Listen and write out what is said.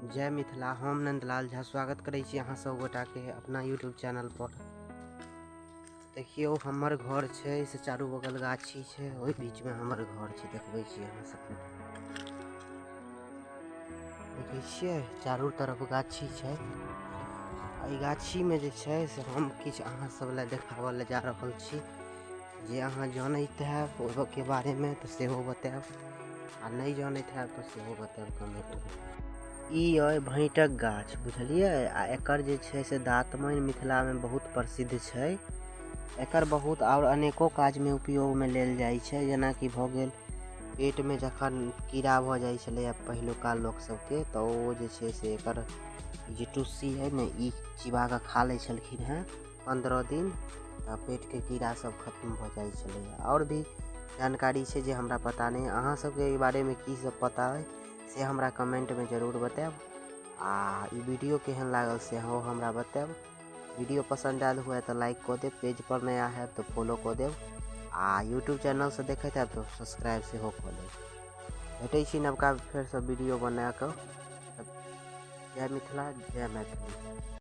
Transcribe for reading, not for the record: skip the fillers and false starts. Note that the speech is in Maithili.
जय मिथिला। हम नंदलाल झा स्वागत करै छी अहाँ सब गोटाके अपना यूट्यूब चैनल पर। देखियौ, हमर घर छै से चारू बगल गाछी छै, ओहि बीचमे हमर घर छै। देखबै छी अहाँ सबके। देखै छियै, चारू तरफ गाछी छै। एहि गाछीमे जे छै से हम किछु अहाँ सब लए देखाबऽ लए जा रहल छी। जे अहाँ जनैत हैब ओहिके बारेमे तऽ सेहो बतायब, आ नहि जनैत हैब तऽ सेहो बतायब कमेंटमे। ई अइ भैँटक गाछ, बुझलियै? आ एकर जे छै से दातमनि मिथिलामे बहुत प्रसिद्ध छै। एकर बहुत आओर अनेको काजमे उपयोगमे लेल जाइ छै, जेनाकि भऽ गेल पेटमे जखन कीड़ा भऽ जाइ छलैए पहिलुका लोक सबके, तऽ ओ जे छै से एकर जे टुस्सी हइ ने, ई चिबा कऽ खा लै छलखिन हेँ 15 दिन, तऽ पेटके कीड़ा सब खत्म भऽ जाइ छलैए। आओर भी जानकारी छै जे हमरा पता नहि। अहाँ सबके एहि बारेमे की सब पता अइ, से हमरा कमेंटमे जरूर बतायब। आ ई वीडियो केहन लागल, सेहो हमरा बतायब। वीडियो पसन्द आयल हुए तऽ लाइक कऽ देब, पेज पर नया हैब तऽ फॉलो कऽ देब, आ यूट्यूब चैनलसँ देखैत हैब तऽ सब्सक्राइब सेहो कऽ लेब। भेटै छी नवका फेरसँ वीडियो बना कऽ। जय मिथिला, जय मैथिली।